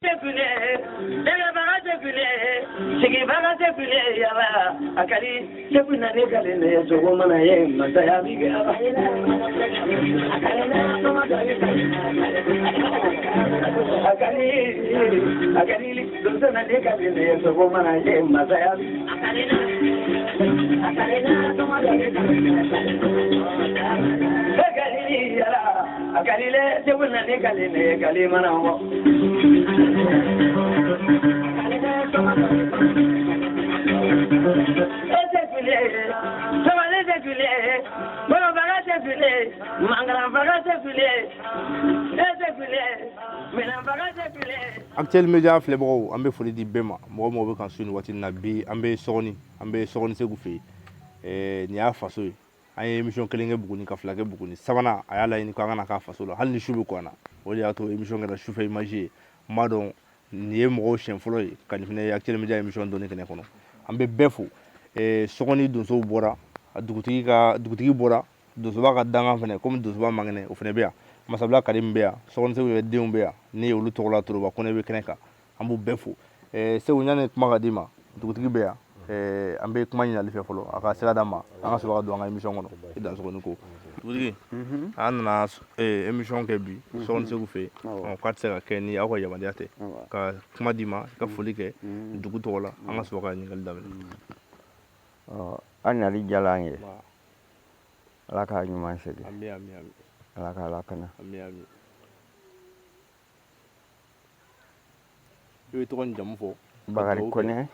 Tɛ dɛgɛbaga tɛ fili, sigibaga tɛ fili, yala a ka di Segu na ne ka ne sogo mana ye masaya bi kɛ. A ka di, a ka di donso na ne ka ne sogo mana ye masaya bi. A ka di yala a ka di le Segu na ne ka ne kali mana wɔ. E tɛ fili, sabali tɛ fili, bolobaga tɛ fili, mankaranbaga tɛ fili, e tɛ fili, minɛnbaga tɛ fili. Actuel Media filɛbagaw, an bɛ foli di bɛɛ ma, mɔgɔ mɔgɔ bɛ kan su nin waati in na. Bi an bɛ Sɔgɔni, an bɛ Sɔgɔni Segu fɛ yen. Nin y'a faso ye. An ye émission kelen kɛ Buguni, ka fila kɛ Buguni, sabanan a y'a laɲini k'an ka na k'a faso la, hali ni su bɛ ko an na. O de y'a to émission kɛra sufɛ image ye. N b'a dɔn nin ye mɔgɔw siɲɛ fɔlɔ ye ka nin fana ye Actuel Media émission dɔnni kɛnɛ kɔnɔ. An bɛ bɛɛ fo. Sɔgɔni donsow bɔra, a dugutigi ka dugutigi bɔra, donsoba ka dankan fana, komi donsoba man kɛnɛ, o fana bɛ yan. Masabila Karim bɛ yan, Sɔgɔni Segu yɛrɛ denw bɛ yan, ne ye olu tɔgɔla Toroba Kɔnɛ bɛ kɛnɛ kan. An b'u bɛɛ fo. Segu, yanni kuma ka d'i ma, dugutigi bɛ yan, an bɛ kuma ɲini ale fɛ fɔlɔ, a ka sira d'an ma, an ka sɔrɔ ka don an ka émission kɔnɔ. I dan Sɔgɔni ko dugutigi, an nana émission kɛ bi Sɔgɔni Segu fɛ yen, k'a tɛ se ka kɛ ni aw ka yamaruya tɛ. Ka kuma d'i ma, i ka foli kɛ dugu tɔgɔ la, an ka sɔrɔ ka ɲininkali daminɛ. An nali diyara an ye. Ala k'a ɲuman segin. Ala k'a lakana. I bɛ tɔgɔ ni jamu fɔ. Bakari Kɔnɛ,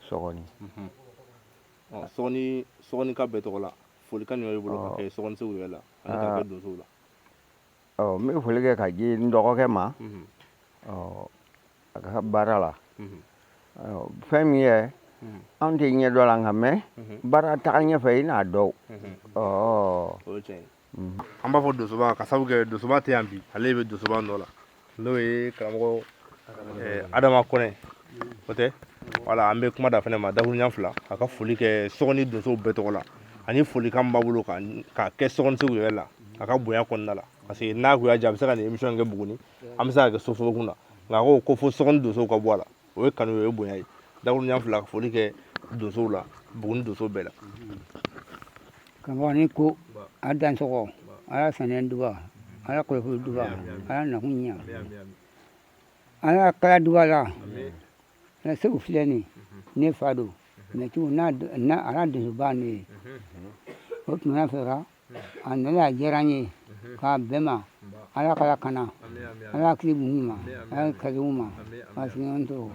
Sɔgɔni. Sɔgɔni, Sɔgɔni ka bɛɛ tɔgɔ la, folikan jumɛn b'i bolo ka kɛ Sɔgɔni Segu yɛrɛ la ani ka kɛ donsow la? N bɛ foli kɛ ka di n dɔgɔkɛ ma, a ka baara la. Fɛn min ye, anw tɛ ɲɛ dɔ la, nka mɛ baara taga ɲɛfɛ i n'a dɔn. O ye tiɲɛ ye. An b'a fɔ donsoba, ka sababu kɛ donsoba tɛ yan bi, ale bɛ donsoba nɔ la, n'o ye karamɔgɔ Adama Kɔnɛ, o tɛ? Wala an bɛ kuma da fɛnɛ ma dakuruɲa fila, a ka foli kɛ Sɔgɔni donsow bɛɛ tɔgɔ la, ani folikan b'a bolo ka kɛ Sɔgɔni Segu yɛrɛ la, a ka bonya kɔnɔna la, parce que n'a kun y'a diya, a bɛ se ka nin émission kɛ Buguni, an bɛ se ka kɛ Soforokun na, nka a ko ko fo Sɔgɔni donsow ka bɔ a la. O ye kanu ye, o ye bonya ye. Dakuruɲa fila, ka foli kɛ donsow la, Buguni donsow bɛɛ la. Karamɔgɔ ni ko a dan sɔgɔ, ala sanɛ duba, ala kɔlɔsi duba, ala nakun ɲa, ala kala duba la. Segu filɛ nin, ne fa don mɛ cogo n'a ala donsoba ne ye. O tuma fɛ a nana, a diyara n ye k'a bɛɛ ma. Ala kala kana, ala hakili mun ma, ala kaliw ma a sigiɲɔgɔn to.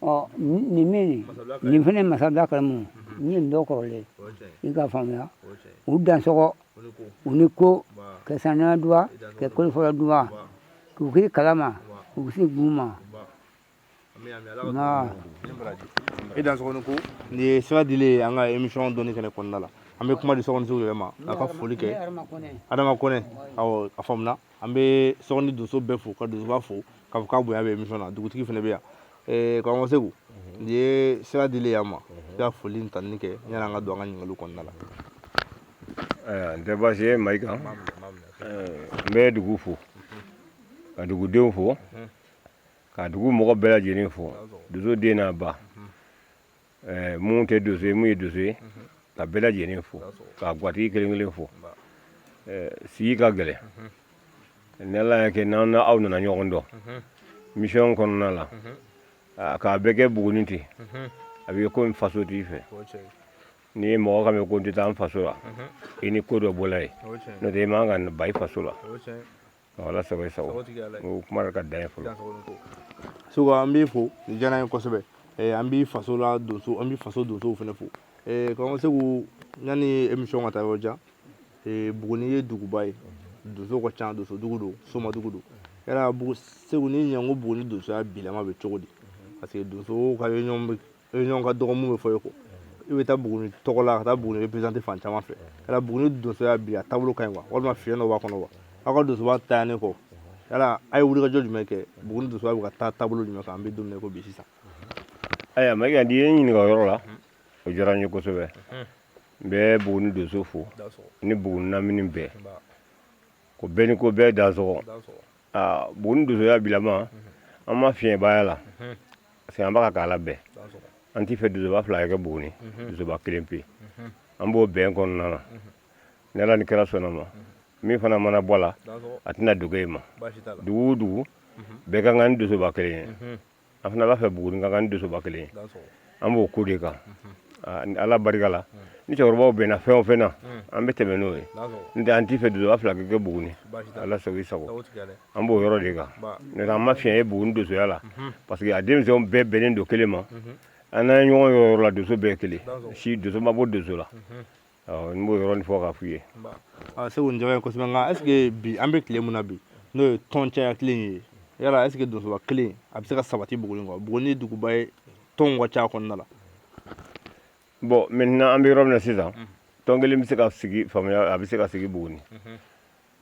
Ɔ nin min nin fana, Masabila Karimu, n ye nin dɔ kɔrɔlen, i ka faamuya. U dan sɔgɔ, u ni ko kɛ sanna duba, kɛ kolo fɔlɔ duba, k'u k'i kalama, u se gun ma. I dan Sɔgɔni ko nin ye sira dilen ye an ka émission dɔnni kɛnɛ kɔnɔna la. An bɛ kuma di Sɔgɔni Segu yɛrɛ ma, a ka foli kɛ. Adama Kɔnɛ, awɔ, a faamuna. An bɛ Sɔgɔni donso bɛɛ fo, ka donsoba fo, k'a fɔ k'a bonya bɛ émission na. Dugutigi fana bɛ yan. Karamɔgɔ Segu, nin ye sira dilen ye an ma, i ka foli ni tanuni kɛ yanni an ka don an ka ɲininkaliw kɔnɔna la. N tɛ baasi ye Mayiga. N bɛ dugu fo, ka dugudenw fo, ka dugu mɔgɔ bɛɛ lajɛlen fo, donso den n'a ba, mun tɛ donso ye, mun ye donso ye, ka bɛɛ lajɛlen fo, ka gatigi kelen kelen fo. Sigi ka gɛlɛn, ni Ala y'a kɛ n'an aw nana ɲɔgɔn dɔn mission kɔnɔna la, k'a bɛɛ kɛ Buguni ten, a bɛ komi faso t'i fɛ. N'i ye mɔgɔ ka mɛn ko n tɛ taa n faso la, i ni ko dɔ bɔla yen, n'o tɛ i man kan ka ba i faso la. Ala sago i sago, o kuma ka dan ye fɔlɔ. Segu, an b'i fo, nin diyara an ye kosɛbɛ. An b'i faso la donso, an b'i faso donsow fana fo. Karamɔgɔ Segu, yanni émission ka taa yɔrɔ jan, Buguni ye duguba ye, donso ka ca, donso dugu don, soma dugu don. Yala Segu, n'i ɲɛ ko Buguni donsoya bilama bɛ cogo di? Parce que donso ka réunion ka dɔgɔ, mun bɛ fɔ e kɔ, i bɛ taa Buguni tɔgɔ la ka taa Buguni représenter fan caman fɛ. Yala Buguni donsoya bi, a taabolo ka ɲi wa, walima fiɲɛ dɔ b'a kɔnɔ wa? Aw ka donsoba tayanen kɔ, yala a ye wulikajɔ jumɛn kɛ? Buguni donsoya bɛ ka taa taabolo jumɛn kan an bɛ don min na i ko bi sisan? Ayiwa Mayiga, n'i ye n ɲininka o yɔrɔ la, o diyara n ye kosɛbɛ. N bɛ Buguni donso fo ni Buguni lamini bɛɛ ko bɛɛ ni ko bɛɛ dansɔgɔ. Aa, Buguni donsoya bilama, An ma fiɲɛbaya la parce que an b'a k'a labɛn. An t'i fɛ donsoba fila ka kɛ Buguni, donsoba kelen pe. An b'o bɛn kɔnɔna na. Ni Ala ni kira sɔnna ma, min fana mana bɔ a la, a tɛna dogo e ma. Dugu o dugu bɛɛ ka kan ni donsoba kelen ye. An fana b'a fɛ Buguni ka kan ni donsoba kelen ye. An b'o ko de kan. Ala barika la, ni cɛkɔrɔbaw bɛnna fɛn o fɛn na, an bɛ tɛmɛ n'o ye. N'o tɛ an t'i fɛ donsoba fila ka kɛ Buguni. Ala sago i sago. An b'o yɔrɔ de kan. N'o tɛ an ma fiɲɛ ye Buguni donsoya la, parce que a denmisɛnw bɛɛ bɛnnen don kelen ma. An n'an ye ɲɔgɔn yɔrɔ yɔrɔ la, donso bɛɛ ye kelen si, donso ma bɔ donso la. N b'o yɔrɔnin fɔ k'a f'u ye. Segu, nin diyara n ye kosɛbɛ. Nka est ce que bi, an bɛ tile min na bi, n'o ye tɔn caya tile ye, yala est ce que donsoba kelen a bɛ se ka sabati Buguni kɔ? Buguni ye duguba ye, tɔnw ka ca a kɔnɔna la. Bon, maintenant an bɛ yɔrɔ min na sisan, tɔn kelen bɛ se ka sigi, faamuya, a bɛ se ka sigi Buguni.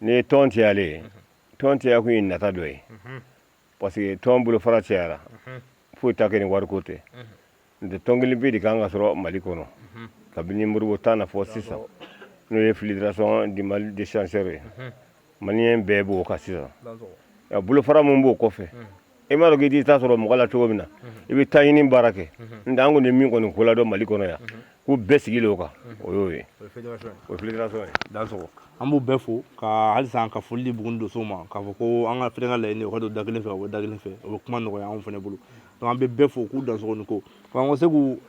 N'i ye tɔn cayalen ye, tɔn caya kun ye nata dɔ ye, parce que tɔn bolofara cayara, foyi t'a kɛ ni wariko tɛ. N'o tɛ tɔn kelen pe de kan ka sɔrɔ Mali kɔnɔ kabini Modibo tan na fɔ sisan, n'o ye Fédération du Mali des chasseurs ye. Maliyɛn bɛɛ b'o kan sisan. Bolofara min b'o kɔfɛ, i m'a dɔn k'i t'i ta sɔrɔ mɔgɔ la cogo min na, i bɛ taa ɲini baara kɛ. N'o tɛ an kɔni ye min kɔni ko ladɔn Mali kɔnɔ yan, k'u bɛɛ sigilen o kan, o y'o ye, o ye fédération ye. Dansɔgɔ. An b'u bɛɛ fo ka halisa ka foli di Buguni donsow ma, k'a fɔ ko an ka fɛnɛ ka laɲini, o ka don da kelen fɛ ka bɔ da kelen fɛ, o bɛ kuma nɔgɔya anw fɛnɛ bolo. Donc an bɛ bɛɛ fo k'u dansɔgɔ ni ko. Karamɔgɔ Segu,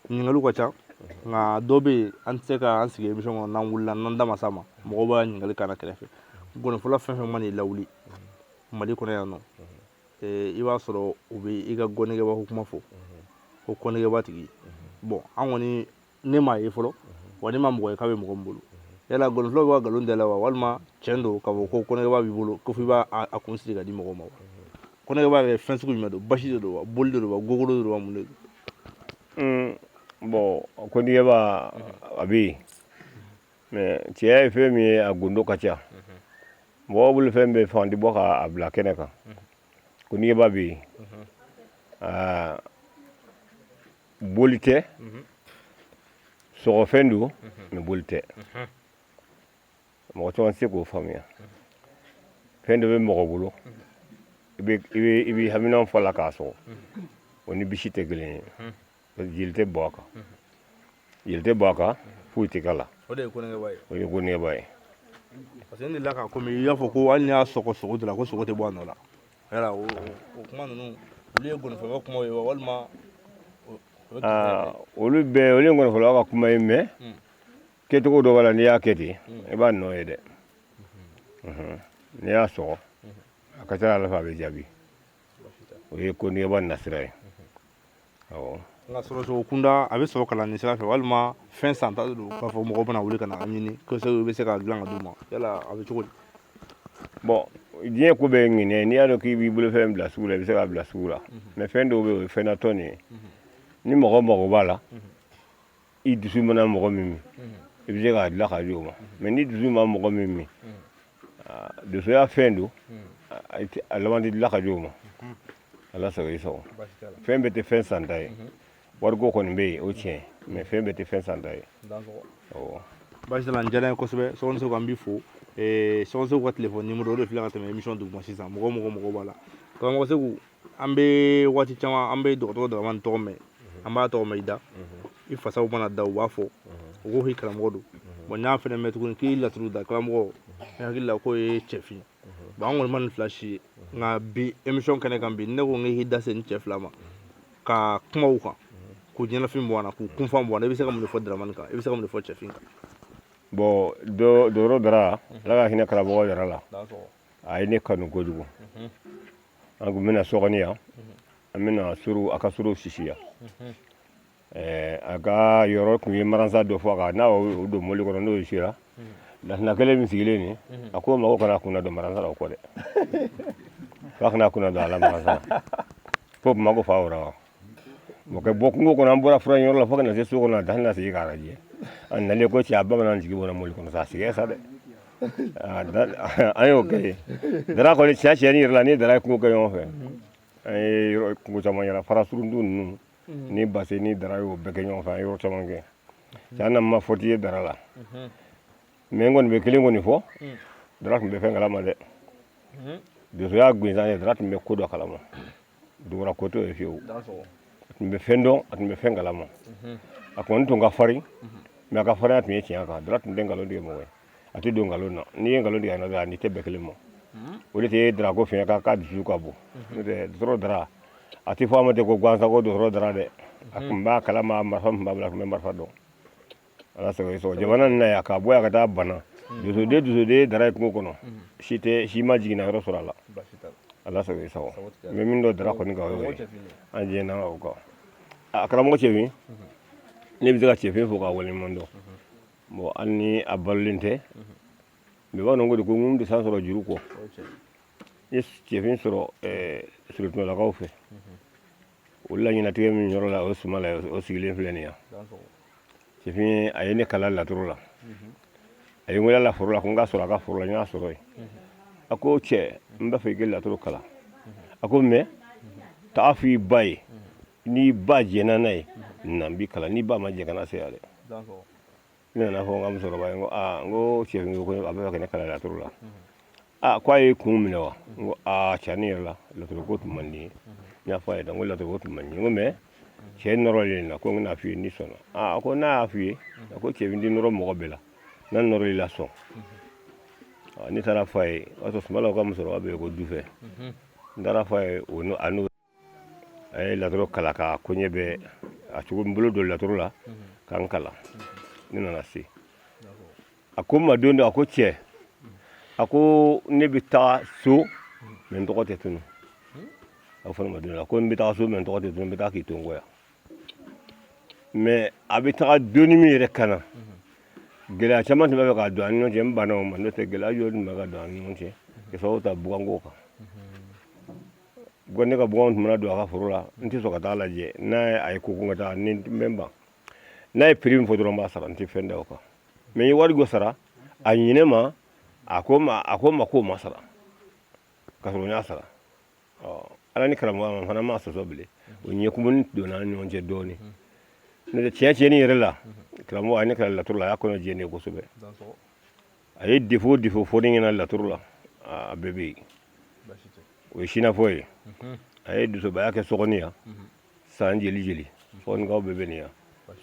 ɲininkaliw ka ca, nka dɔ bɛ yen, an tɛ se ka an sigi émission kɔnɔ n'an wulila n'an da ma s'a ma. Mɔgɔw b'a ɲininkali k'an na kɛrɛfɛ. Gɔnifɔla fɛn fɛn man'i lawuli Mali kɔnɔ yan nɔ, i b'a sɔrɔ u bɛ i ka gɔnigɛba ko kuma fɔ, ko gɔnigɛba tigi. Bon, an kɔni ne m'a ye fɔlɔ, wa ne ma mɔgɔ ye k'a bɛ mɔgɔ min bolo. Yala gɔnifɔlaw bɛ ka nkalon da la wa, walima tiɲɛ don k'a fɔ ko gɔnigɛba b'i bolo, ko f'i b'a a kun siri ka di mɔgɔw ma wa? Gɔnigɛba yɛrɛ fɛn sugu jumɛn don? Basi de don wa, boli de don wa, gogoro de don wa, mun de don? Bon, gɔnigɛba a bɛ yen, mais cɛya ye fɛn min ye, a gundo ka ca. Mɔgɔw bolo fɛn bɛɛ fan tɛ bɔ k'a bila kɛnɛ kan. Gɔnigɛba bɛ yen, boli tɛ, sɔgɔfɛn don, mais boli tɛ. Mɔgɔ caman tɛ se k'o faamuya. Fɛn dɔ bɛ mɔgɔ bolo, i bɛ haminanw fɔ la k'a sɔgɔ, o ni bisi tɛ kelen ye. Jeli tɛ bɔ a kan, jeli tɛ bɔ a kan, foyi tɛ k'a la. O de ye kɔnɛgɛba ye. O ye kɔnɛgɛba ye. Parce que n delila k'a komi i y'a fɔ ko hali n'i y'a sɔgɔ sogo de la, ko sogo tɛ bɔ a nɔ la. Yala o kuma ninnu, olu ye gɔnifɔlaw kumaw ye wa, walima? Olu bɛɛ, olu ye gɔnifɔlaw ka kuma ye, mais kɛcogo dɔ b'a la, n'i y'a kɛ ten, i b'a nɔ ye dɛ. N'i y'a sɔgɔ, a ka ca ala fɛ a bɛ jaabi. O ye kɔnɛgɛba nasira ye, awɔ. Nka sɔrɔcogo kunda, a bɛ sɔrɔ kalan ni sira fɛ, walima fɛn santa de don, k'a fɔ mɔgɔw bɛna wuli ka na a ɲini ko i bɛ se k'a dilan ka d'u ma? Yala a bɛ cogo di? Bon, diɲɛ ko bɛɛ ye ŋaniya ye. N'i y'a dɔn k'i b'i bolofɛn bila sugu la, i bɛ se k'a bila sugu la. Mais fɛn dɔw bɛ yen, o ye fɛn natɔ nin ye. Ni mɔgɔ mago b'a la, i dusu mana mɔgɔ min min, i bɛ se k'a dilan k'a di o ma. Mais ni dusu ma mɔgɔ min min, donsoya fɛn don, a laban tɛ dilan ka di o ma. Ala sago i sago. Fɛn bɛɛ tɛ fɛn santa ye. Wariko kɔni bɛ yen, o tiɲɛ, mais fɛn bɛɛ tɛ fɛn santa ye, awɔ. Baasi t'a la, n diyara n ye kosɛbɛ. Sɔgɔni Segu, an b'i fo. Sɔgɔni Segu ka telefɔni numéro, o de filɛ ka tɛmɛ émission duguma sisan. Mɔgɔ mɔgɔ mɔgɔ b'a la. Karamɔgɔ Segu, an bɛ waati caman an bɛ dɔgɔtɔrɔ Daramani tɔgɔ mɛn, an b'a tɔgɔ mɛn i da, i fasaw mana da u b'a fɔ, u ko k'i karamɔgɔ don. Bon, n y'a fɛnɛ mɛn tuguni k'i laturu da karamɔgɔ. Ne hakili la k'o ye cɛfin. Bon, an kɔni ma nin fila si ye, nka bi émission kɛnɛ kan bi, ne ko n k'i da se nin cɛ fila ma ka kuma u kan, k'u ɲɛnafin bɔ an na, k'u kunfan bɔ an na. I bɛ se ka mun de fɔ Daramani kan? I bɛ se ka mun de fɔ cɛfin kan? Bon, dɔgɔtɔrɔ Dara, Ala ka hinɛ karamɔgɔ Dara la, a ye ne kanu kojugu. An kun bɛna Sɔgɔni yan, an bɛna suru, a ka suru sisi yan. A ka yɔrɔ tun ye maransa dɔ fɔ a kan, n'a y'o don mobili kɔnɔ, n'o sera lasina kelen min sigilen nin, a ko ma ko kana kunna don maransa la o kɔ dɛ, k'a kana kunna don a la maransa la fo Bamakɔ fa wɛrɛ wa. Mɔkɛ bɔ kungo kɔnɔ, an bɔra fura yɔrɔ la fo ka na se so kɔnɔ, a da sigi k'a lajɛ. A nalen ko cɛ, a bamanan jigi bɔra mobili kɔnɔ sa, a sigi sa dɛ. An y'o kɛ yen. Dara kɔni, tiɲɛ tiɲɛ ni yɛrɛ la, ni Dara ye kungo kɛ ɲɔgɔn fɛ, an ye yɔrɔ kungo caman yala, fara suruntu ninnu ni base ni Dara y'o bɛɛ kɛ ɲɔgɔn fɛ. An ye yɔrɔ caman kɛ. Tiɲɛ na, n ma fɔti ye Dara la, mais n kɔni bɛ kelen kɔni fɔ: Dara tun bɛ fɛn kalama dɛ. Donsoya gansan ye, Dara tun bɛ ko dɔ kalama, dugura ko t'o ye fiyewu. A tun bɛ fɛn dɔn, a tun bɛ fɛn kalama. A kɔni tun ka farin, mais a ka farinya tun ye tiɲɛ kan. Dara tun tɛ nkalon tigɛ mɔgɔ ye, a tɛ don nkalon na. N'i ye nkalon tigɛ a ɲɛna, n'i tɛ bɛn kelen ma. O de tɛ Dara ko fiɲɛ k'a dusu ka bon. N'o tɛ, dɔgɔtɔrɔ Dara, a tɛ fɔ a ma ten ko gansan ko dɔgɔtɔrɔ Dara dɛ. A tun b'a kalama, marifa tun b'a bolo, a tun bɛ marifa dɔn. Ala sago i sago. Jamana nin na yan, k'a bɔ yan ka taa Bana, donsoden donsoden Dara ye kungo kɔnɔ, si tɛ si ma jiginna yɔrɔ sɔrɔ a la. Ala sago i sago. N bɛ min dɔn Dara kɔni kan, o y'o ye. An jɛnna o kan. A karamɔgɔ Cɛfin, ne bɛ se ka Cɛfin fo k'a waleɲuman dɔn. Bon, hali ni a balolen tɛ, mais bamananw ko de ko ŋunu tɛ san sɔrɔ juru kɔ. N ye Cɛfin sɔrɔ Sorotunalakaw fɛ. O laɲinatigɛ min yɔrɔ la, o Sumala, o sigilen filɛ nin yan. Cɛfin, a ye ne kalan laturu la. A ye n wele la foro la ko n ka sɔrɔ a ka foro la. N y'a sɔrɔ yen. A ko cɛ, n b'a fɛ i ka laturu kalan. A ko mais taa fɔ i ba ye, n'i ba jɛnna n'a ye na, n b'i kalan. N'i ba ma jɛn, kana se yan dɛ. Ne nana fɔ n ka musokɔrɔba ye, n ko aa, n ko Cɛfin ko a bɛ fɛ ka ne kalan laturu la. Aa, ko a ye kun minɛ wa? N ko aa, cɛnni yɛrɛ la, laturu ko tun man di n ye. N y'a fɔ a ye tan, n ko laturu ko tun man di n ye. N ko mais cɛ nɔrɔlen na, ko n bɛna f'i ye n'i sɔnna. Aa, a ko n'a y'a f'i ye, a ko Cɛfin tɛ nɔrɔ mɔgɔ bɛɛ la, n'a nɔrɔ i la, sɔn. Ne taara fɔ a ye, o y'a sɔrɔ Sumala ka musokɔrɔba bɛ yen ko Dufɛ. N taara fɔ a ye, o a n'o a ye laturu kalan k'a koɲɛ bɛɛ a cogo n bolo don laturu la ka n kalan. Ne nana se, a ko n ma don dɔ, a ko cɛ, a ko ne bɛ taa so mais n tɔgɔ tɛ tunu. A fɔ ne ma don dɔ, a ko n bɛ taa so mais n tɔgɔ tɛ tunu, n bɛ taa k'i to n kɔ yan. Mais a bɛ taga donni min yɛrɛ ka na, gɛlɛya caman tun bɛ fɛ ka don an ni ɲɔgɔn cɛ. N banna o ma, n'o tɛ gɛlɛya jɔlen tun bɛ ka don an ni ɲɔgɔn cɛ ka sababu ta buganko kan. Ne ka buganw tun mana don a ka foro la, n tɛ sɔn ka taa lajɛ. N'a a ye ko ko ka taa ni n bɛ n ban, n'a ye prix min fɔ dɔrɔn, n b'a sara, n tɛ fɛn da o kan. Mais n ye wari dɔ sara a ɲinɛ ma, a ko n ma k'o ma sara, ka sɔrɔ n y'a sara. Ɔ, Ala ni karamɔgɔ ma fana ma sɔsɔ bilen, o ɲɛkumuni donna an ni ɲɔgɔn cɛ dɔɔnin. N'o tɛ, tiɲɛ tiɲɛni yɛrɛ la, karamɔgɔ a ye ne kalan laturu la, a y'a kɔnɔ jɛ ne ye kosɛbɛ. A ye défaut défaut fɔ ne ɲɛna laturu la, a bɛɛ bɛ yen. O ye sinafɔ ye. A ye dusobaya kɛ Sɔgɔni yan san jeli jeli. Sɔgɔnikaw bɛɛ bɛ nin yan.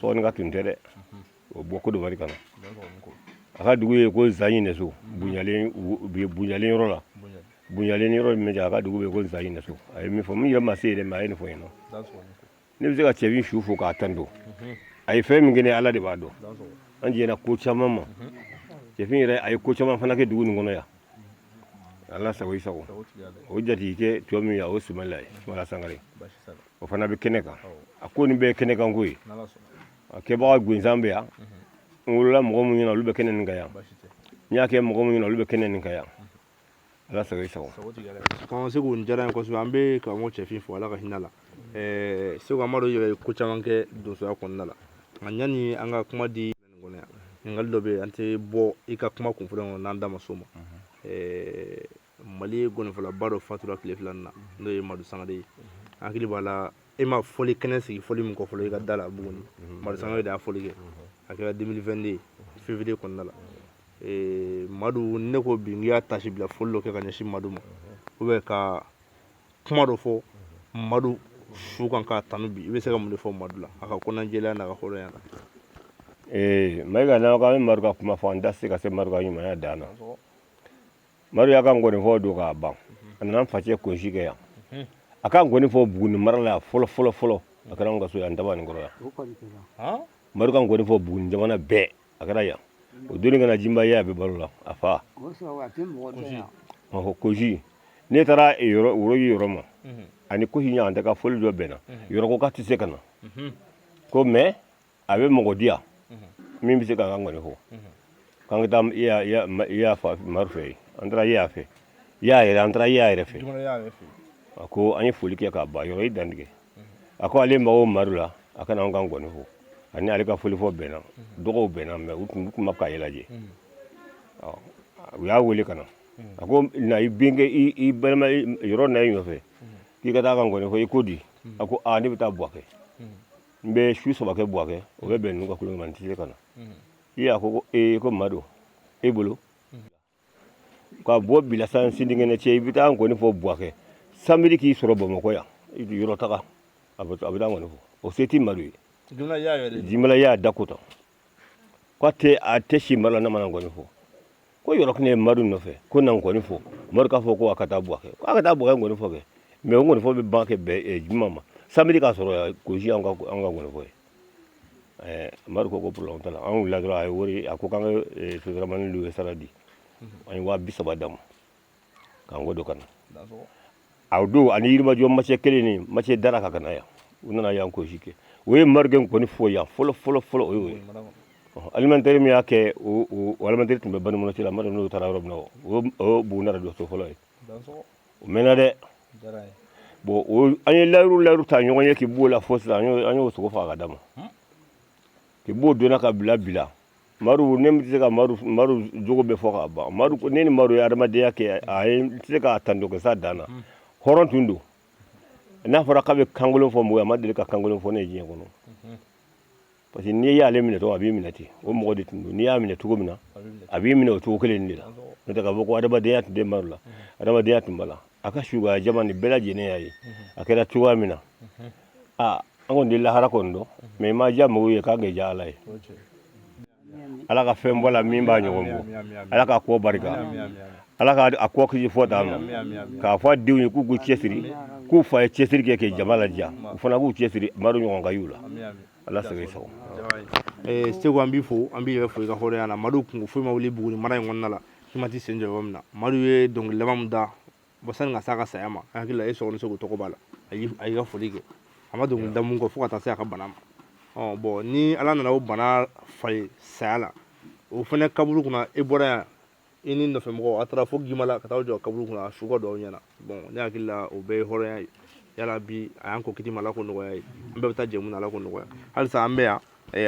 Sɔgɔnika tun tɛ dɛ, o bɔ Kodowari ka na. A ka dugu ye ko Zaɲinɛso, Bonyalen, Bonyalen yɔrɔ la. Bonyalen yɔrɔ min bɛ, a ka dugu bɛ ko Zaɲinɛso. A ye min fɔ, min yɛrɛ ma se yen dɛ, mais a ye nin fɔ yen nɔ. Ne bɛ se ka Cɛfin su fo k'a tanto. A ye fɛn min kɛ ne, Ala de b'a dɔn. An jɛnna ko caman ma. Cɛfin yɛrɛ, a ye ko caman fana kɛ dugu nin kɔnɔ yan. Ala sago i sago. O jatigikɛ tɔ min ye, o Sumala ye, Sumala Sangare, o fana bɛ kɛnɛ kan. A ko nin bɛɛ ye kɛnɛ kan ko ye. A kɛbaga gansan bɛ yan. N wolola mɔgɔ min ɲɛna, olu bɛ kɛnɛ nin kan yan. N y'a kɛ mɔgɔ min ɲɛna, olu bɛ kɛnɛ nin kan yan. Ala sago i sago. Kɔn Segu, nin diyara n ye kosɛbɛ. An bɛ karamɔgɔ Cɛfin fo, Ala ka hinɛ la. Segu, an b'a dɔn i yɛrɛ ye ko caman kɛ donsoya kɔnɔna la, nka yanni an ka kuma di nin kɔnɔ yan, ɲininkali dɔ bɛ yen, an tɛ bɔ i ka kuma kunfɔlɔ kɔnɔ n'an da ma s'o ma. Mali gɔnifɔlaba dɔ fatura tile 2 nin na, n'o ye Madu Sangare ye. An hakili b'a la, e ma fɔli kɛnɛ sigi fɔli min kɔ fɔlɔ i ka da la Buguni, Madu Sangare de y'a fɔli kɛ. A kɛra 2022 février kɔnɔna la. Madu, ne ko bi n y'a tasi bila fɔli dɔ kɛ ka ɲɛsin Madu ma, ou bien ka kuma dɔ fɔ Madu su kan k'a tanu bi, i bɛ se ka mun de fɔ Madu la, a ka kɔnɔnajɛlenya n'a ka hɔrɔnya la? Ee Mayiga, n'an ko an bɛ Madu ka kuma fɔ, an da se ka se Madu ka ɲumanya dan na. Madu y'a ka ngɔnifɔ don k'a ban. A nana n facɛ kunsi kɛ yan. A ka ngɔni fɔ Buguni mara la yan fɔlɔ fɔlɔ fɔlɔ, a kɛra anw ka so yan Dabanin kɔrɔ yan. Madu ka ngɔni fɔ Buguni jamana bɛɛ, a kɛra yan. O donni kana Jinba ye, a bɛ balo la a fa ɔhɔ Kosi. Ne taara yɔrɔ woro yɔrɔ ma ani Kosi ɲɔgɔn tɛ ka fɔli dɔ bɛnna yɔrɔ ko k'a tɛ se ka na, ko mais a bɛ mɔgɔ di yan min bɛ se k'a ka ngɔni fɔ, k'an ka taa i y'a fa Madu fɛ yen. An taara i y'a fɛ, i y'a yɛrɛ, an taara i y'a yɛrɛ fɛ. A ko an ye foli kɛ k'a ban, yɔrɔ i dantigɛ. A ko ale mago Madu la, a kana anw ka ngɔni fɔ. Ani ale ka foli fɔ bɛnna, dɔgɔw bɛnna, mais u tun ma k'a lajɛ. U y'a wele ka na. A ko na i bɛnkɛ, i balima yɔrɔ na i nɔfɛ k'i ka taa ka ngɔni fɔ. I ko di? A ko aa, ne bɛ taa Buwakɛ, n bɛ su 3 kɛ Buwakɛ, o bɛ bɛn ninnu ka kulonkɛ ma, n tɛ se ka na. I y'a ko ee, ko Madu e bolo. Ka bɔ Bilasa sinikɛnɛ cɛ, i bɛ taa nkɔni fɔ Buwakɛ, samedi k'i sɔrɔ Bamakɔ yan, yɔrɔ taga, a bɛ taa nkɔni fɔ. O se tɛ Madu ye. Jimala y'a da ko tan ko a tɛ si Madu la n'a ma na nkɔni fɔ. Ko yɔrɔ kɛnɛ ye Madu nɔfɛ ko na nkɔni fɔ. Madu k'a fɔ ko a ka taa Buwakɛ, ko a ka taa Buwakɛ nkɔni fɔ kɛ. Mais o nkɔni fɔ bɛ ban kɛ bɛn juma ma, samedi k'a sɔrɔ yan gosi an ka nkɔni fɔ ye. Madu ko problème t'a la. An wulila dɔrɔn, a ye wari, a ko k'an ka sotaramani louer sara di. An ye 30.000 d'a ma k'an ko don ka na. A don ani Yirimajɔ macɛ kelen ni macɛ dara ka na yan, u nana yan gosi kɛ. O ye Madu kɛ nkɔni fɔ yan fɔlɔ fɔlɔ fɔlɔ, o y'o ye. Alimentaire min y'a kɛ, o alimentaire tun bɛ Banikɔnɔ la, Madu n'o taara yɔrɔ min na, o Buguni radio so fɔlɔ ye. O mɛnna dɛ. Bon, an ye layiru ta ɲɔgɔn ye k'i b'o la fo sisan, an y'o sogo faga ka d'a ma. K'i b'o donna ka bila bi la. Madu, ne tɛ se ka Madu jogo bɛɛ fɔ ka ban. Madu, ne ni Madu ye adamadenya kɛ, a ye n tɛ se k'a tando kɛ sa dan na. Hɔrɔn tun don. N'a fɔra k'a bɛ kankolon fɔ mɔgɔ ye, a ma deli ka kankolon fɔ ne ye diɲɛ kɔnɔ. Parce que n'i y'ale minɛ dɔrɔn, a b'i minɛ ten. O mɔgɔ de tun don. N'i y'a minɛ cogo min na, a b'i minɛ o cogo kelen de la. N'o tɛ k'a fɔ ko adamadenya tun tɛ Madu la, adamadenya tun b'a la. A ka sugaya jama nin bɛɛ lajɛlen y'a ye a kɛra cogoya min na. Aa, an kɔni tɛ lahara kɔni dɔn, mais i ma diya mɔgɔw ye k'an kɛ diya Ala ye. Ala ka fɛn bɔ la min b'a ɲɔgɔn bɔ. Ala ka kɔ barika, Ala ka a kɔ kisi fɔ d'a ma. K'a fɔ a denw ye k'u k'u cɛsiri, k'u fa ye cɛsiri kɛ k'i jama ladiya, u fana k'u cɛsiri, Madu ɲɔgɔn ka y'u la. Ala sago sago. Segu, an b'i fo, an b'i yɛrɛ fo i ka hɔrɔnya la. Madu kungo foyi ma wuli Buguni mara in kɔnɔna la k'i ma t'i sen jɔ yɔrɔ min na. Madu ye dɔnkili laban min da bɔn sani ka s'a ka saya ma, an hakili la e Sɔgɔni Segu tɔgɔ b'a la. A y'i ka foli kɛ, a ma dɔnkili da mun kɔ fo ka taa se a ka bana ma. Ɔ bɔn, ni Ala nana o bana falen saya la, o fana kaburu kunna, e bɔra yan, i ni nɔfɛmɔgɔw, a taara fo Gimala ka taa jɔ kaburu kunna, a su ka don aw ɲɛna. Bɔn, ne hakili la o bɛɛ ye hɔrɔnya ye. Yala bi a y'an ko kiti ma, Ala ko nɔgɔya ye. An bɛɛ bɛ taa jɛmu na, Ala ko nɔgɔya. Halisa an bɛ yan,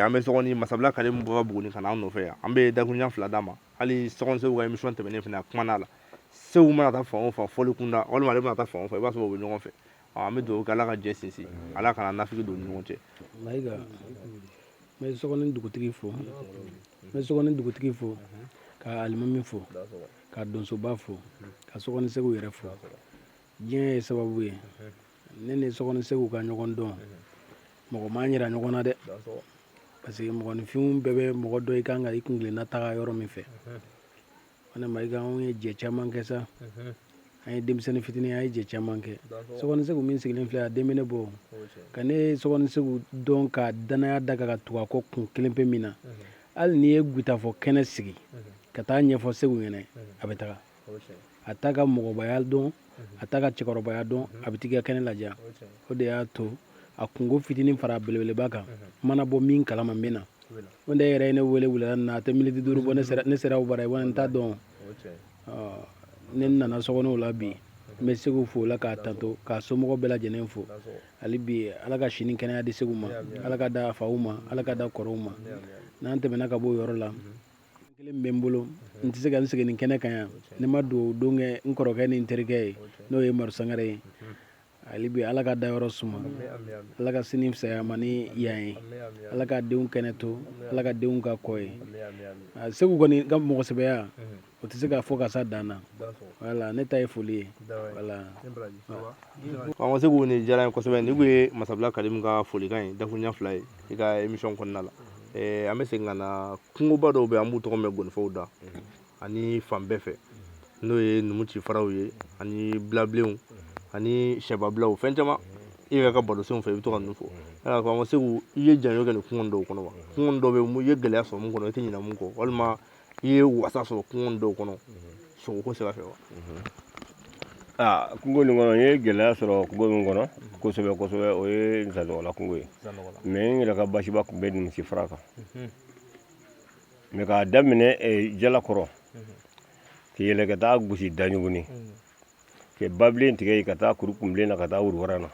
an bɛ Sɔgɔni Masabila Kale min bɔra Buguni ka na an nɔfɛ yan, an bɛ dakuruɲa fila d'a ma. Hali Sɔgɔni Segu ka émission tɛmɛnen fana, a kumana la. Segu mana taa fan o fan fɔli kunda, walima ale mana taa fan o fan, i b'a sɔrɔ u bɛ ɲɔgɔn fɛ. An bɛ dugawu kɛ, Ala ka jɛ sinsin, Ala kana nafigi don u ni ɲɔgɔn cɛ. Mayiga, n bɛ Sɔgɔni dugutigi fo, n bɛ Sɔgɔni dugutigi fo, ka alimami fo, ka donsoba fo, ka Sɔgɔni Segu yɛrɛ fo. Diɲɛ ye sababu ye ne ni Sɔgɔni Segu ka ɲɔgɔn dɔn. Mɔgɔ m'an yira ɲɔgɔn na dɛ, parce que mɔgɔninfinw bɛɛ bɛ mɔgɔ dɔ i kan ka i kuntilenna taga yɔrɔ min fɛ. Ne Mayiga, anw ye jɛ caman kɛ sa. An ye denmisɛnnin fitinin, an ye jɛ caman kɛ. Sɔgɔni Segu min sigilen filɛ, a den bɛ ne bɔ. Ka ne Sɔgɔni Segu dɔn ka danaya da kan ka tugu a kɔ kun kelen pe min na, hali n'i ye gutafɔ kɛnɛ sigi ka taa ɲɛfɔ Segu ɲɛna, a bɛ taga. A t'a ka mɔgɔbaya dɔn, a t'a ka cɛkɔrɔbaya dɔn, a bɛ t'i ka kɛnɛ ladiya. O de y'a to a kunko fitinin fara belebeleba kan, mana bɔ min kalama, n bɛ na. O de yɛrɛ ye ne wele wulada na, a tɛ miniti 5 bɔ, ne sera o bara ye, n t'a dɔn. Ne nana Sɔgɔniw la bi, n bɛ Segu fo la k'a tanto, k'a somɔgɔw bɛɛ lajɛlen fo. Hali bi, Ala ka sini kɛnɛya di Segu ma, Ala ka da faw ma, Ala ka da kɔrɔw ma. N'an tɛmɛna ka bɔ o yɔrɔ la, kelen bɛ n bolo, n tɛ se ka n sigi nin kɛnɛ kan yan ne ma dugawu don kɛ n kɔrɔkɛ ni n terikɛ ye, n'o ye Madu Sangare ye. Hali bi, Ala ka dayɔrɔ suma, Ala ka sini fisaya ma ni yan ye, Ala ka denw kɛnɛ to, Ala ka denw ka kɔ ye. Segu kɔni ka mɔgɔsɛbɛya, o tɛ se ka fɔ ka sa dan na. Wala, ne ta ye foli ye, wala. An Segu, nin diyara n ye kosɛbɛ. Nin kun ye Masabila Kalimu ka folikan ye, dakuruɲa fila ye i ka émission kɔnɔna la. An bɛ segin ka na kungoba dɔw bɛ, an b'u tɔgɔ mɛn gɔnifɔw da ani fan bɛɛ fɛ, n'o ye numu cifaraw ye ani bilabilenw ani sɛbabilaw, fɛn caman. I yɛrɛ ka barosenw fɛ, i bɛ to ka ninnu fɔ. Yala ko Segu, i ye janjo kɛ nin kungo dɔw kɔnɔ wa? Kungo dɔw bɛ yen, i ye gɛlɛya sɔrɔ mun kɔnɔ, i tɛ ɲinɛ mun kɔ, walima i ye wasa sɔrɔ kungo dɔw kɔnɔ sogoko sira fɛ wa? Aa, kungo nin kɔnɔ, n ye gɛlɛya sɔrɔ kungo min kɔnɔ kosɛbɛ kosɛbɛ, o ye Nzandɔgɔla kungo ye. Mais n yɛrɛ ka basiba tun bɛ Numusi fara kan. Mais k'a daminɛ Jalakɔrɔ ka yɛlɛ ka taa gosi Daɲuguni, ka babilen tigɛ yen ka taa kuru kunbilen na ka taa Wuruwara na,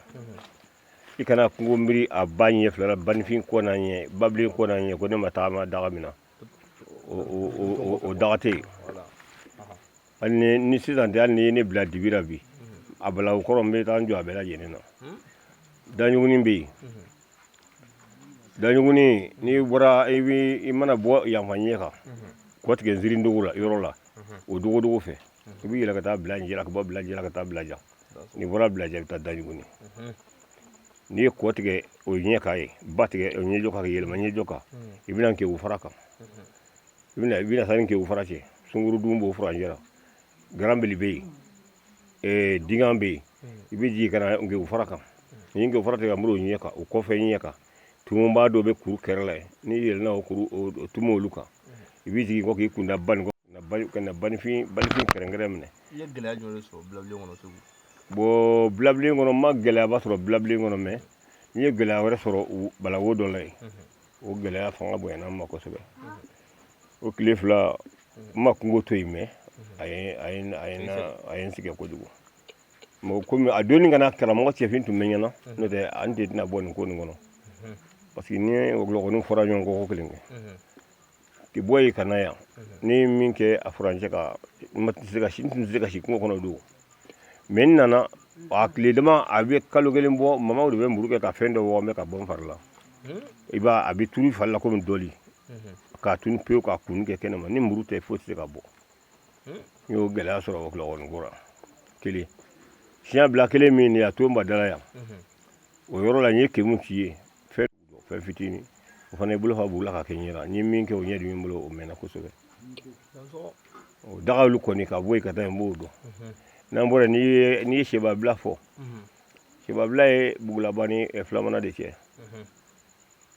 i kana kungo miiri a ba ɲɛ fila la, banifin kɔ n'a ɲɛ, babilen kɔ n'a ɲɛ, ko ne ma tagama daga min na, o daga tɛ yen. Hali ni sisan tɛ, hali ni ye ne bila dibi la bi, a balawu kɔrɔ, n bɛ taa n jɔ a bɛɛ lajɛlen na. Daɲuguni bɛ yen. Daɲuguni, n'i bɔra, i mana bɔ yanfan ɲɛ kan, kɔ tigɛ nzirindogo la yɔrɔ la, o dogodogo fɛ. I bɛ yɛlɛ ka taa bila Njɛla, ka bɔ bila Njɛla ka taa Bilajan. N'i bɔra Bilajan, i bɛ taa Danjuguni. N'i ye kɔ tigɛ o ɲɛ kan ye, ba tigɛ o ɲɛjɔ kan, ka yɛlɛma ɲɛjɔ kan, i bɛna Nkewu fara kan. I bɛna sa ni Nkewu fara cɛ, Sungurudun b'o furancɛ la, Garanbeli bɛ yen, Dingan bɛ yen. I bɛ jigin ka na Nkewu fara kan. N'i ye Nkewu fara tigɛ ka bɔ o ɲɛ kan, o kɔfɛ ɲɛ kan, tumuba dɔ bɛ kuru kɛrɛ la yen. N'i yɛlɛnna o kuru o tumu olu kan, i bɛ jigin kɔ k'i kun da ba nin kɔ, ka na Banifin kɛrɛnkɛrɛn minɛ. I ye gɛlɛya jumɛn de sɔrɔ Bilabilen kɔnɔ, Segu? Bon, Bilabilen kɔnɔ, n ma gɛlɛyaba sɔrɔ Bilabilen kɔnɔ, mais n ye gɛlɛya wɛrɛ sɔrɔ balawo dɔ la yen. O gɛlɛya fanga bonyana n ma kosɛbɛ. O tile 2, n ma kungo to yen, mais a ye n sɛgɛn kojugu. Mɔgɔ komi a donni kana karamɔgɔ cɛfin tun bɛ ɲɛna, n'o tɛ an tɛ tɛna bɔ nin ko nin kɔnɔ, parce que ni wɔkulɔkɔninw fɔra ɲɔgɔn kɔ ko kelen kɛ k'i bɔ yen ka na yan, ni ye min kɛ a furancɛ kan, n tɛ se ka si, n tun tɛ se ka si kungo kɔnɔ don. Mais n nana a tile dama, a bɛ kalo kelen bɔ, mamaw de bɛ muru kɛ ka fɛn dɔ wɔgɔmɛ ka bɔ n fari la. I b'a a bɛ turu fari la komi dɔli, k'a tunu pewu, k'a kunni kɛ kɛnɛma. Ni muru tɛ, foyi tɛ se ka bɔ. N y'o gɛlɛya sɔrɔ wɔkulɔkɔnin ko la kelen. Siɲɛ bila kelen min a to n ba dala yan, o yɔrɔ la, n ye kemu ci ye, fɛn fitinin, o fana ye bolo fa buru la ka kɛ ɲɛ la. N ye min kɛ, o ɲɛ dimi bolo, o mɛnna kosɛbɛ. O daga olu kɔni ka bɔ yen ka taa yen, n b'o dɔn. N'an bɔra, n'i ye sebabila fɔ, sebabila ye Bugulaba ni Filamana de cɛ.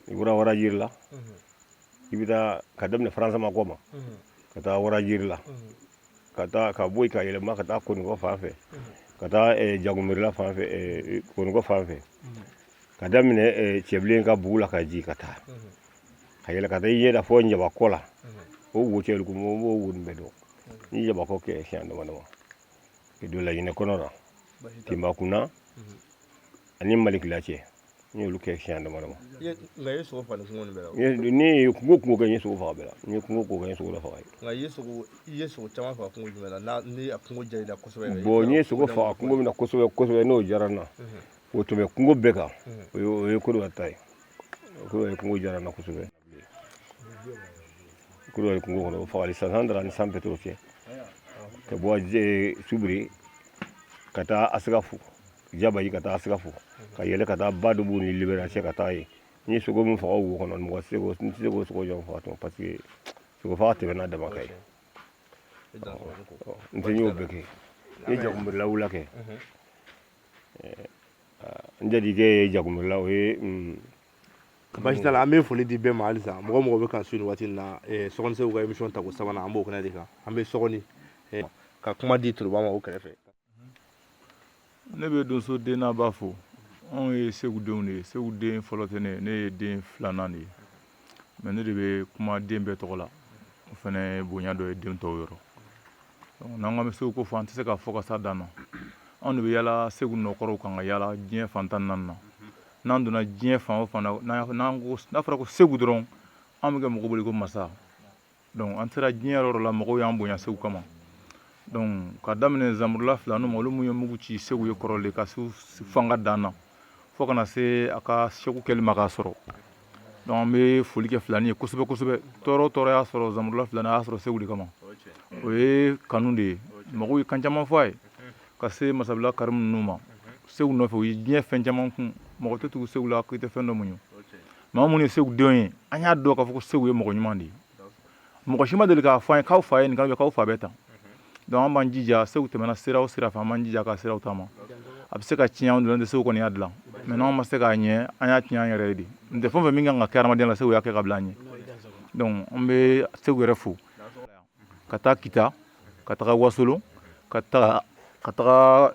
I bɔra Warajiri la, i bɛ taa ka daminɛ Faransama kɔ ma ka taa Warajiri la, ka taa ka bɔ yen ka yɛlɛma ka taa Konikɔ fan fɛ, ka taa Jagomirila fan fɛ, Konikɔ fan fɛ, ka daminɛ Cɛbilen ka bugu la ka jigin ka taa ka yɛlɛ ka taa i ɲɛ da fɔ Ɲabakɔ la. O wo cɛ ko n b'o wo nin bɛɛ dɔn. N ye Ɲabakɔ kɛ siɲɛ dama dama ka don Laginɛ kɔnɔ la, Tinbakunna ani Malikila cɛ, n y'olu kɛ siɲɛ dama dama. Nka i ye sogo faga nin kungo nin bɛɛ la? Ne ye kungo kɛ, n ye sogo faga bɛɛ la. N ye kungo kɛ, n ye sogo dɔ faga yen. Nka i ye sogo caman faga kungo jumɛn la, ni a kungo diyara i la kosɛbɛ? Bon, n ye sogo faga kungo min na kosɛbɛ kosɛbɛ, n'o diyara n na o tɛmɛ kungo bɛɛ kan, o ye Kodowari ta ye. Kodowari kungo diyara n na kosɛbɛ. Kodowari kungo kɔnɔ, o fagali Sansandara ni San Petro cɛ, ka bɔ Subiri ka taa Asikafu, Jabaji ka taa Asikafu, ka yɛlɛ ka taa ba dɔ b'u ni Liberiya cɛ ka taa yen. N ye sogo min faga o wo kɔnɔ, mɔgɔ tɛ se k'o, n tɛ se k'o sogo jɔn faga tun, parce que sogo faga tɛmɛna dama kan ye. N tɛ, n y'o bɛɛ kɛ. N ye jagunbirila wula kɛ. N jatigikɛ ye jagunbirila, o ye. Baasi t'a la, an bɛ foli di bɛɛ ma halisa. Mɔgɔ mɔgɔ bɛ kan su nin waati in na, Sɔgɔni Segu ka émission tako sabanan, an b'o kɛnɛ de kan. An bɛ Sɔgɔni ka kuma di Toroba ma o kɛrɛfɛ. Ne bɛ donso den n'a ba fo. Anw ye Segu denw de ye. Segu den fɔlɔ tɛ ne ye, ne ye den filanan de ye, mais ne de bɛ kuma den bɛɛ tɔgɔ la. O fana ye bonya dɔ ye den tɔw yɔrɔ. N'an ko an bɛ Segu ko fɔ, an tɛ se k'a fɔ ka s'a dan na. Anw de bɛ yala Segu nɔkɔrɔw kan ka yala diɲɛ fan 14 na. N'an donna diɲɛ fan o fan na, n'an ko, n'a fɔra ko Segu dɔrɔn, an bɛ kɛ mɔgɔ bolo ko masa. Donc an sera diɲɛ yɔrɔ la, mɔgɔw y'an bonya Segu kama. Donc ka daminɛ Zanburula filaniw ma, olu mun ye mugu ci Segu ye kɔrɔlen ka se fanga dan na, fo kana se a ka segu kɛli ma k'a sɔrɔ. Donc an bɛ foli kɛ filani ye kosɛbɛ kosɛbɛ. Tɔɔrɔ o tɔɔrɔ y'a sɔrɔ Zanburula filani, a y'a sɔrɔ Segu de kama. O ye kanu de ye. Mɔgɔw ye kan caman fɔ a ye ka se Masabila Karimu ninnu ma Segu nɔfɛ. U ye diɲɛ fɛn caman kun. Mɔgɔ tɛ tugu Segu la k'i tɛ fɛn dɔ muɲu. Maa minnu ye Segu denw ye, an y'a dɔn k'a fɔ ko Segu ye mɔgɔ ɲuman de ye. Mɔgɔ si ma deli k'a fɔ an ye k'aw fa ye nin kan, k'aw fa bɛ tan. Donc an b'an jija, Segu tɛmɛna sira o sira fɛ, an b'an jija ka siraw taama. A bɛ se ka tiɲɛ anw de, Segu kɔni y'a dilan, mais n'anw ma se k'a ɲɛ, an y'a tiɲɛ an yɛrɛ ye de. N tɛ fɛn o fɛn min kan ka kɛ adamadenya la, Segu y'a kɛ ka bila an ɲɛ. Donc an bɛ Segu yɛrɛ fo, ka taa Kita, ka taga Wasolon, ka taga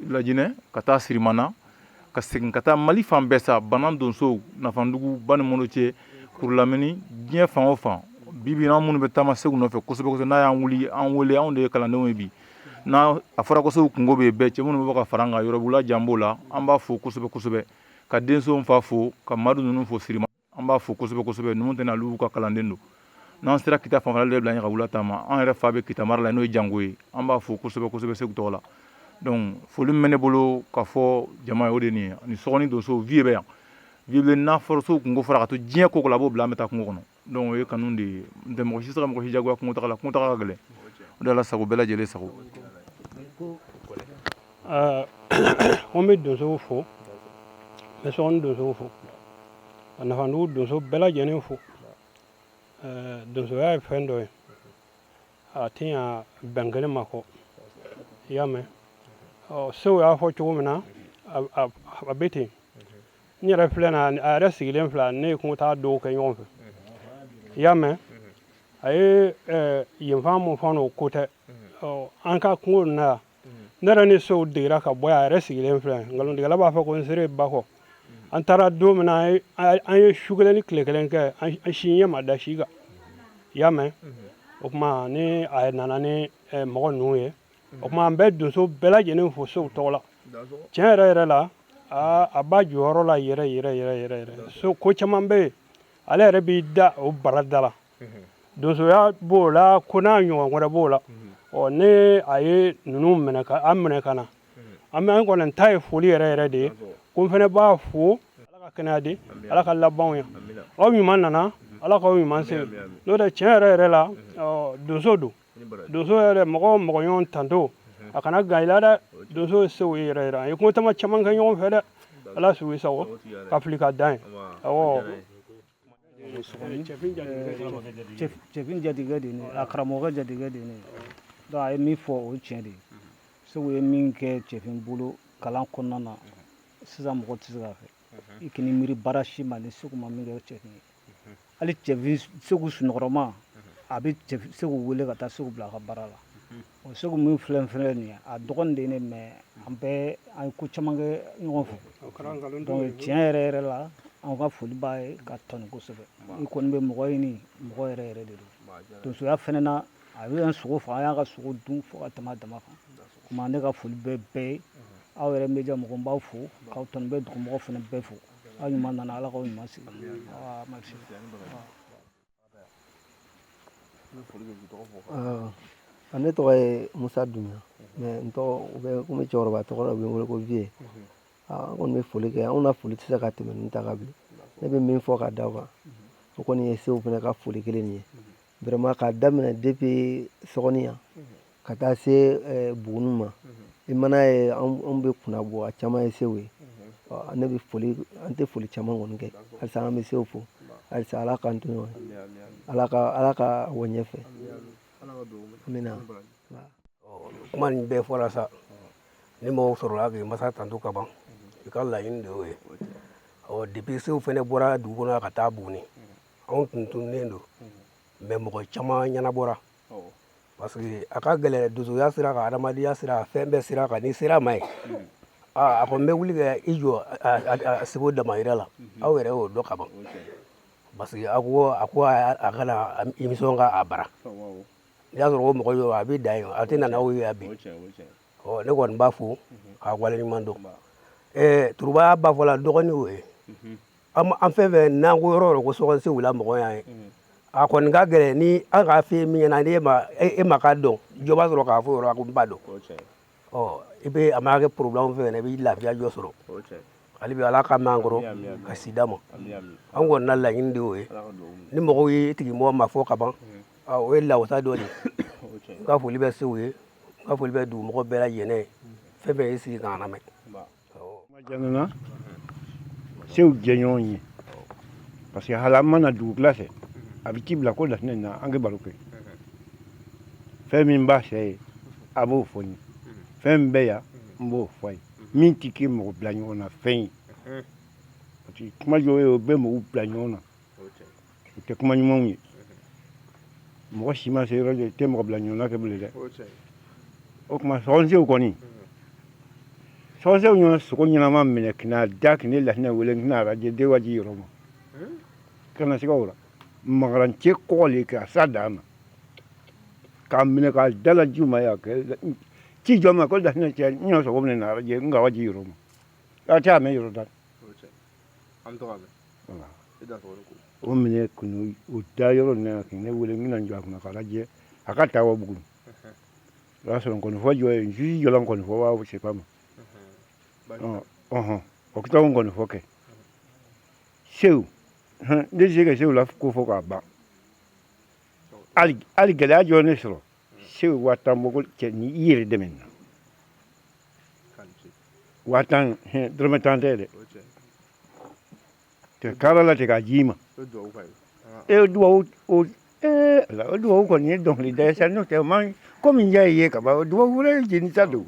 Lajinɛ, ka taa Sirimana, ka segin ka taa Mali fan bɛɛ sa, Bana, Donsow, Nafandugu, Bani cɛ, Kurulamini, diɲɛ fan o fan. Bi bi, an minnu bɛ taama Segu nɔfɛ kosɛbɛ kosɛbɛ, n'a y'an wuli, an wele, anw de ye kalandenw ye bi. N'a a fɔra ko Segu kungo bɛ yen, bɛɛ cɛ minnu bɛ bɔ ka fara an kan, Yɔrɔbugula jan b'o la, an b'a fo kosɛbɛ kosɛbɛ, ka denso fa fo, ka Madu ninnu fo Sirima, an b'a fo kosɛbɛ kosɛbɛ. Ninnu tɛna olu ka kalanden don. N'an sera Kita fanfɛla de bila ɲɛ ka wula taama, an yɛrɛ fa bɛ Kita mara la, n'o ye Jango ye, an b'a fo kosɛbɛ kosɛbɛ Segu tɔgɔ la. Donc foli min bɛ ne bolo ka fɔ jama ye, o de ye nin ye. Ni Sɔgɔni donso vie bɛ yan vie, n'a fɔra Segu kungo fɔra ka to diɲɛ ko la, a b'o bila, an bɛ taa kungo kɔnɔ. Donc o ye kanu de ye. N tɛ mɔgɔ si se ka mɔgɔ si jagoya kungo taga la. Kungo taga ka gɛlɛn. O de Ala sago, bɛɛ lajɛlen sago. An bɛ donsow fo, n bɛ Sɔgɔni donsow fo, ka Nafandugu donso bɛɛ lajɛlen fo. Donsoya ye fɛn dɔ ye, a tɛ ɲa bɛn kelen ma kɔ, i y'a mɛn. Ɔ, Sew y'a fɔ cogo min na, a bɛ ten. N yɛrɛ filɛ na, a yɛrɛ sigilen filɛ, ne ye kungo taa dɔw kɛ ɲɔgɔn fɛ, i y'a mɛn. A ye yenfan mun fɔ, o ko tɛ. Ɔ, an ka kungo ninnu na yan, ne yɛrɛ ni Sew degera ka bɔ yan, a yɛrɛ sigilen filɛ. Nkalontigɛla b'a fɔ ko n sere ba kɔ. An taara don min na, an ye su kelen ni tile kelen kɛ, an si ɲɛ ma da si kan, i y'a mɛn. O tuma ni a nana ni mɔgɔ ninnu ye, o tuma an bɛ donso bɛɛ lajɛlen fo Sew tɔgɔ la. Tiɲɛ yɛrɛ yɛrɛ la, a b'a jɔyɔrɔ la yɛrɛ yɛrɛ yɛrɛ yɛrɛ yɛrɛ. So ko caman bɛ yen, ale yɛrɛ b'i da o bara da la. Donsoya b'o la, ko n'a ɲɔgɔn wɛrɛ b'o la. Ɔ, ne a ye ninnu minɛ ka an minɛ ka na, an bɛ an kɔni ta ye foli yɛrɛ yɛrɛ de ye. Ko n fana b'a fo, Ala ka kɛnɛya di, Ala ka labanw ya. Aw ɲuman nana, Ala k'aw ɲuman segin. N'o tɛ, tiɲɛ yɛrɛ yɛrɛ la, donso don. Donso yɛrɛ, mɔgɔ mɔgɔ ɲɔgɔn tanto, a kana gan i la dɛ. Donso ye Sew ye yɛrɛ yɛrɛ. An ye kungo tama caman kɛ ɲɔgɔn fɛ dɛ. Ala sugu sago ka fili ka dan ye, awɔ. Cɛfin jatigikɛ de ye ne ye, a karamɔgɔkɛ jatigikɛ de ye ne ye. Donc a ye min fɔ, o ye tiɲɛ de ye. Segu ye min kɛ cɛfin bolo kalan kɔnɔna na, sisan mɔgɔ tɛ se k'a kɛ. I k'i miiri baara si ma ni Segu ma min kɛ cɛfin ye. Hali cɛfin Segu sunɔgɔrɔma, a bɛ Segu wele ka taa Segu bila a ka baara la. O Segu min filɛ filɛ nin ye, a dɔgɔnin de ye ne, mais an bɛɛ an ye ko caman kɛ ɲɔgɔn fɛ. Donc tiɲɛ yɛrɛ yɛrɛ la, an ka foli b'a ye ka tɔni kosɛbɛ. I kɔni bɛ mɔgɔ ɲini, mɔgɔ yɛrɛ yɛrɛ de don. Donsoya fɛnɛ na, a bɛ an sogo faga, an y'a ka sogo dun fo ka tɛmɛ a dama kan. Kuma ne ka foli bɛ bɛɛ ye. Aw yɛrɛ média mɔgɔ, n b'aw fo k'aw tɔni, bɛ dugumɔgɔ fɛnɛ bɛɛ fo. Aw ɲuman nana, Ala k'aw ɲuman sigi. Merci. Ne tɔgɔ ye Musa Dunbiya, mais n tɔgɔ u bɛ komi cɛkɔrɔba tɔgɔ la, u bɛ n wele ko Vieux. An kɔni bɛ foli kɛ. Anw na foli tɛ se ka tɛmɛ ninnu ta kan bilen. Ne bɛ min fɔ ka da o kan, o kɔni ye Sew fana ka foli kelen nin ye. Vraiment, k'a daminɛ depuis Sɔgɔni yan ka taa se Buguni ma, i mana ye anw bɛ kunna bɔ, a caman ye Sew ye. Ne bɛ foli, an tɛ foli caman kɔni kɛ halisa. An bɛ Sew fo halisa. Ala k'an to ɲɔgɔn ye, Ala ka wɔ ɲɛfɛ. Amina. Kuma nin bɛɛ fɔra sa. Ni mɔgɔw sɔrɔla k'i masa tanto ka ban, i ka laɲini de y'o ye. Ɔ, depuis Sew fɛnɛ bɔra dugu kɔnɔ ka taa Buguni, anw tun tununnen don, mais mɔgɔ caman ɲɛnabɔra, parce que a ka gɛlɛn donsoya sira kan, adamadenya sira, fɛn bɛɛ sira kan. N'i sera ma ye, a kɔni bɛ wuli ka i jɔ a seko damayira la. Aw yɛrɛ y'o dɔn ka ban, parce que a ko a kana émission ka a bara. N'i y'a sɔrɔ ko mɔgɔ jɔ a bɛ dan yen, a tɛ na n'aw ye yan bi. Ɔ, ne kɔni b'a fo k'a waleɲuman dɔn. Ɛɛ, Turuba b'a fɔ la, dɔgɔnin y'o ye. An fɛn fɛn n'an ko yɔrɔ o yɔrɔ ko Sɔgɔni Sew la mɔgɔ y'an ye, a kɔni ka gɛlɛn ni an k'a f'i ye min ɲɛna, ni e ma k'a dɔn, jɔ b'a sɔrɔ k'a fɔ o yɔrɔ ko n b'a dɔn. Ɔ, i bɛ a ma kɛ problème fɛn fɛn, i bɛ lafiya jɔ sɔrɔ. Hali bi, Ala ka mɛn an kɔrɔ ka si d'a ma. An kɔni na laɲini de y'o ye. Ni mɔgɔw ye tigimɔgɔ ma fɔ ka ban, o ye lawasa dɔ de ye. N ka foli bɛ Sew ye, n ka foli bɛ dugumɔgɔ bɛɛ lajɛlen ye, fɛn fɛn y'i sigi k'an lamɛn. Jamana Sew jɛɲɔgɔn ye, parce que hali an mana dugutila fɛ, a bɛ ci bila ko Latinɛ na, an kɛ baro kɛ. Fɛn min b'a fɛ ye, a b'o fɔ n ye. Fɛn min bɛ yan, n b'o fɔ a ye. Min tɛ kɛ mɔgɔ bila ɲɔgɔn na fɛn ye, parce que kuma dɔw ye, o bɛ mɔgɔw bila ɲɔgɔn na, o tɛ kuma ɲumanw ye. Mɔgɔ si ma se yɔrɔ dɔ, i tɛ mɔgɔ bila ɲɔgɔn na kɛ bilen dɛ. O tuma Sɔgɔni kɔni, Sɔgɔni ɲɔgɔn sogo ɲɛnama minɛ kina da kine Latinɛ wele kina arajɛ den waji yɔrɔ ma kana siga o la. Magarancɛ kɔgɔ le k'a sa dan ma k'a minɛ k'a dala ji ma ya kɛ ci jɔ ma ko Latinɛ cɛ n ɲɔ sogo minɛ na arajɛ n ka waji yɔrɔ ma a tɛ a mɛn yɔrɔ da. O minɛ kun o da yɔrɔ nin na k'i ne wele, n bɛna n jɔ a kunna k'a lajɛ a ka taa wa Buguni. O y'a sɔrɔ nkɔnifɔ jɔ ye, n juge jɔla nkɔnifɔ wa c'est pas ma ɔhɔn o kɛ taa nkɔnifɔ kɛ Sew. Ne tɛ se ka Sew la ko fɔ k'a ban. Hali gɛlɛya jɔ ne sɔrɔ. Seku 50,000 bɔ ko cɛ ni i yɛrɛ dɛmɛ nin na. 50,000 dɔrɔmɛ 10 tɛ dɛ. Tɛ kala la ten k'a ji ma. E duwawu o o duwawu kɔni ye dɔnkilida ye sa, n'o tɛ o man komi n y'a ye ka ban, o duwawu wɛrɛ jeni sa don.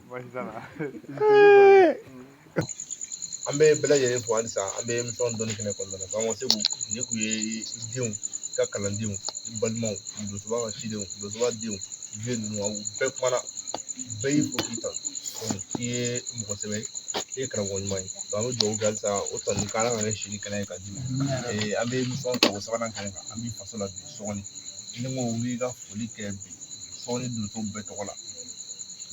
An bɛ bɛɛ lajɛlen fo halisa, an bɛ émission dɔnni kɛnɛ kɔnɔna na. Karamɔgɔ Seku, nin kun ye i denw, i ka kalandenw, i balimaw, donsoba ka cidenw, donsoba denw, vieux ninnu, aw bɛɛ kumana, bɛɛ y'i fo k'i tanu. I ye mɔgɔ sɛbɛ ye, i ye karamɔgɔ ɲuman ye. An bɛ dugawu kɛ halisa o tanu k'Ala ka kɛ si ni kɛnɛya ye ka d'i ma. An bɛ émission tako sabanan kɛnɛ kan, an b'i faso la bi Sɔgɔni. Ni n ko n b'i ka foli kɛ bi Sɔgɔni donso bɛɛ tɔgɔ la,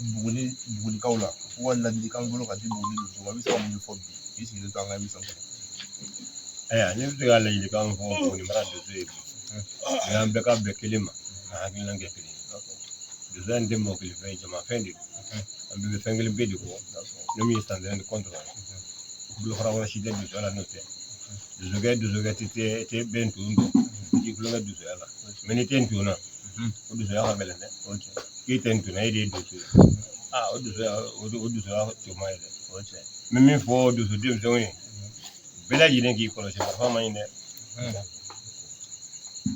Buguni Bugunikaw la, wa ladilikan b'i bolo ka di Buguni donso ma, i bɛ se ka mun de fɔ bi k'i sigilen to an ka émission kɛnɛ? Ayiwa, ne bɛ se ka ladilikan fɔ Buguni mara donso ye bi. O y'an bɛɛ ka bɛn kelen ma, ka hakilina kɛ kelen ye. Donsoya in tɛ mɔgɔ kelen fɛn ye, jama fɛn de don. An bɛɛ bɛ fɛn kelen pe de kɔ, n'o min ye san kelen kɔntɔn ye. Bolofara wɛrɛ si tɛ donsoya la n'o tɛ. Donsokɛ tɛ bɛn nton dɔn, i t'i tulonkɛ donsoya la. Mɛ n'i tɛ nton na, o donsoya ka gɛlɛn dɛ. K'e tɛ nton na, e de ye donso ye. Aa, o donsoya, o donsoya cɛman ye dɛ. N bɛ min fɔ donso denmisɛnw ye, bɛɛ lajɛlen k'i kɔlɔsi, marifa man ɲi dɛ.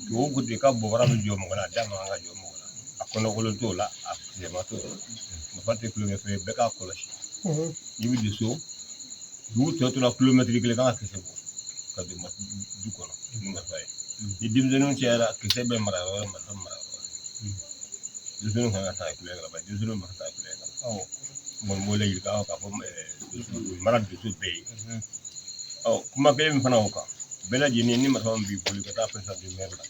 Tubabu ko ten k'a bɔbara bɛ jɔ mɔgɔ la, a da man kan ka jɔ mɔgɔ la. A kɔnɔkolon t'o la, a kisɛma t'o la. Marifa tɛ tulonkɛ fɛn ye, bɛɛ k'a kɔlɔsi. N'i bɛ don so, dugu tɔ tora kilomɛtiri kelen kan ka kisɛ bɔ ka don du kɔnɔ ni marifa ye. Ni denmisɛnninw cayara, kisɛ bɛ mara yɔrɔ wɛrɛ, marifa mara yɔrɔ wɛrɛ. Denmisɛnninw kan ka taa tulonkɛ la, bari denmisɛnninw bɛ ka taa tulonkɛ la. N kɔni b'o ladilikan k'a fɔ mara donso bɛɛ ye. Ɔ, kuma kelen min fana o kan, bɛɛ lajɛlen ni marifa min b'i bolo, i ka taa président du maire la.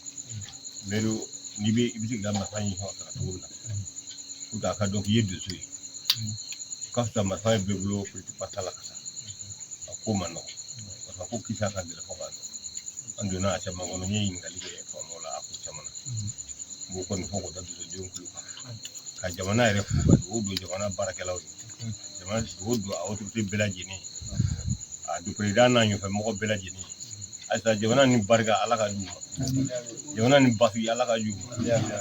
Maire, n'i bɛ i bɛ se k'i ka marifa ɲini sara cogo min na, pour que a ka dɔn k'i ye donso ye. O ka fisa marifa ye bɛɛ bolo politique parti la ka sa. A ko man nɔgɔn. Marifa ko kisa ka gɛlɛn fo k'a dɔn. An donna a caman kɔnɔ, n ye ɲininkali kɛ faamaw la a ko caman na. N b'o kɔni fɔ k'o da donsodenw tulo kan. Ka jamana yɛrɛ fo, ka dugawu don jamana baarakɛlaw ye. Jamana dugawu don a autorité bɛɛ lajɛlen ye. A du président n'a ɲɛfɛ mɔgɔ bɛɛ lajɛlen ye. Halisa jamana ni barika Ala ka d'u ma. Jamana ni basigi Ala ka d'u ma.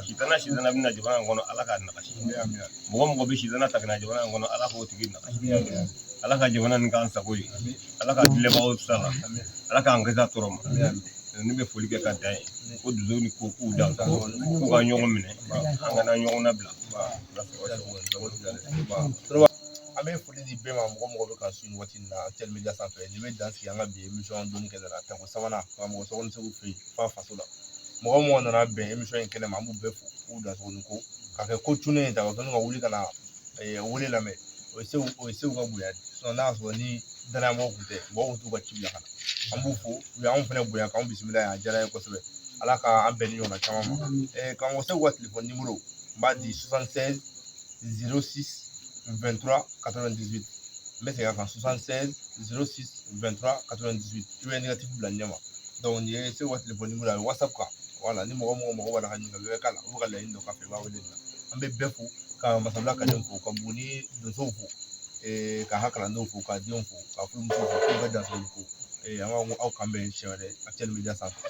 Sitana bɛna jamana in kɔnɔ, Ala k'a nagasi. Mɔgɔ mɔgɔ bɛ sitana ta ka na jamana in kɔnɔ, Ala k'o tigi nagasi. Ala ka jamana nin k'an sago ye. Ala ka dilɛbagaw sara. Ala k'an kisi a tɔɔrɔ ma. Ne bɛ foli kɛ ka dan ye. Ko donsow ni ko k'u dan, k'u ka ɲɔgɔn minɛ, an kana ɲɔgɔn nabila. An bɛ foli di bɛɛ ma, mɔgɔ mɔgɔ bɛ ka su nin waati in na Actuel Media sanfɛ. Nin bɛ dan sigi an ka bi émission dɔnni kɛnɛ la, tako sabanan, karamɔgɔ Sɔgɔni Seku fɛ yen f'a faso la. Mɔgɔ mɔgɔ nana bɛn émission in kɛnɛ ma, an b'u bɛɛ fo k'u da Sɔgɔni ko k'a kɛ ko cunnen ye ta ka ka wuli ka na wele lamɛn. O ye Seku ka bonya de ye. N'a y'a sɔrɔ ni danayamɔgɔ tun tɛ, mɔgɔw tun t'u ka ci bila ka na. An b'u fo, u y'anw fana bonya k'anw bisimila yan, a diyara n ye kosɛbɛ. Ala ka an bɛn ni ɲɔgɔnna caman ma. Karamɔgɔ Seku ka téléphone numéro n b'a di 76 06 23 98. N bɛ segin a kan, 76 06 23 98. I bɛ négatif bila ɲɛ ma. Donc nin ye Seku ka téléphone numéro ye, a bɛ WhatsApp kan. Voilà, ni mɔgɔ mɔgɔ mago b'a la ka ɲininkali wɛrɛ k'a la, ou ka laɲini dɔ k'a fɛ, i b'a wele nin na. An bɛ bɛɛ fo, ka Masabila kadenw fo, ka Buguni donsow fo, k'a ka kalandenw fo, k'a denw fo, k'a furumusow fo, k'u bɛɛ dansɔgɔ ko. An b'a fɔ aw k'an bɛn siɲɛ wɛrɛ Actuel Media sanfɛ.